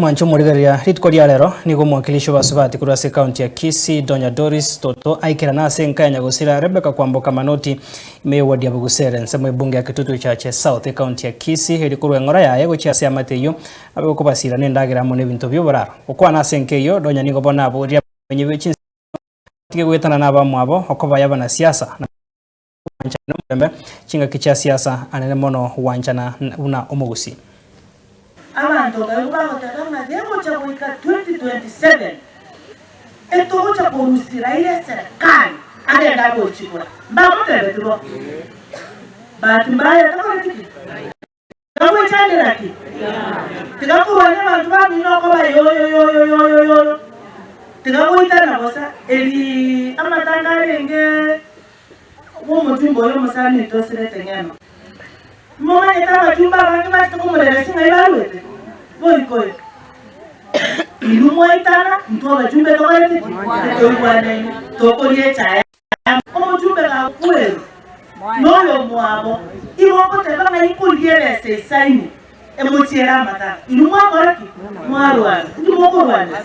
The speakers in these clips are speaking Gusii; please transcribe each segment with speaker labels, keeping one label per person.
Speaker 1: Mwanche omorigereria, rituko ria rero nigo omwakilishi obasubati korwa ase ekaunti ya Kisii Donya Doris Toto aikerana ase enka ya nyagosira Rebecca Kwamboka Manoti ime y'eward ya Bugusere ensemo ebunge ya Kitutu Chache South ekaunti ya Kisii eri korwa eng'ora yaye gochia ase amate eyio abe gokobasira nendagera amo nebinto bioboraro. Gokwana ase enka eyio Donya nigo bono aboria abamenyi be chinse batige goetana nabamwabo okobaya abanasiasa na Gwanchana nomorembe chingaki chia siasa anene mono gwanchana buna omogusii.
Speaker 2: Abanto barabwo bagoteba ng'a gegocha goika 2027 etogocha korusia Raila eserekari agende agochigura. Mbamotebeti bo? Bahati mbaya takoreti ki? Tiga ki? Tiga korwania abanto bamino okoba yoyo yoyo yoyo yoyo. Tiga goitana bosa. Eri amatanga arenge bw'omochumba oyo omosani oito osirete ng'ema. Momanyete abachumba abange bachete komorera ase ng'ai baruete? Boikoyo. Inwe mwaitana, intwe abachumba tokorete ki? Toigwanaine, tokoria echae amo. Omochumbe gakwerwa noyomwabo, igo ogoteba ng'a inkorigia ebesa eisaine emochiere amatanga. Inwe mwakora ki? Mwarwana. Inki mokorwanera?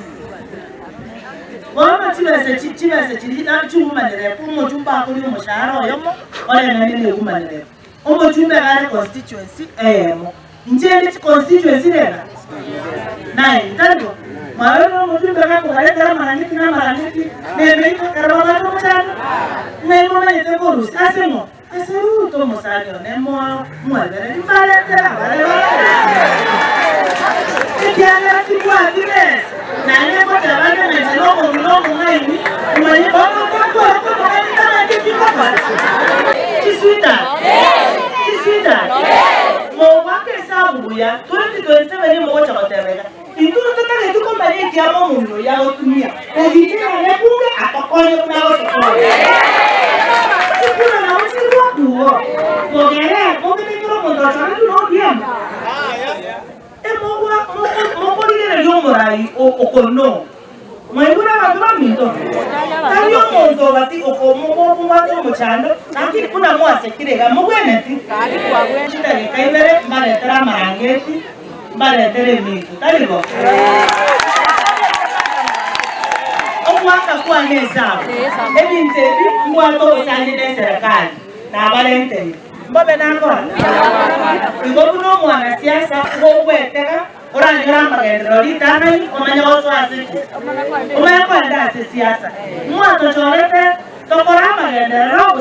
Speaker 2: Bono chibesa echi chibesa chiria chiumanire omochumbe akoria omoshahara oyomo, oreng'ane negumanire. Omochumbe iga are constituency eyemo. Inche inde chiconstituency rega nine, tari bo? Mwarorire omochumbe iga akobaretera amarangeti na amarangeti na emeito ekero babwate omochando? Ng'ai momanyete korusia? Ase ng'o? Ase Ruto omosani one mwebereri mbaretere abare ekiagera tibwati besa naende ngoteba ng'a inche nomong'ina omong'aini omanye bono ngokora komong'aini tamanyeti eki ngokora. Chisweetheart, chisweetheart, mogoaka esabu buya 2027 mogocha goteba iga, intwe totageti komanya ekiama omong'ina oyio agotumia ogichera nebunge atokonye buna agotokonya. Chikura nabo chiri gotugo, mogere mobeke kera omonto ochoretwe na ODM. Emogwa mokorigereria omorai okono. Mwaigure abanto baminto? Tari omonto obati okomobwate omochando, lakini buna mwasekire iga mobweneti. Chidageka ibere mbaretere amarangeti, mbaretere eminto, tari bo? Ogoaka kwane esabu, ebinto ebi mbwate obosani neserekari, nabarenteire. Mbobe nakora? Igo buna omwanasiasa gogwetega oranyore amagenderero ritang'ani omanye gosoa ase ki? Omanye koenda ase siasa. Mwatochorete tokore amagenderero.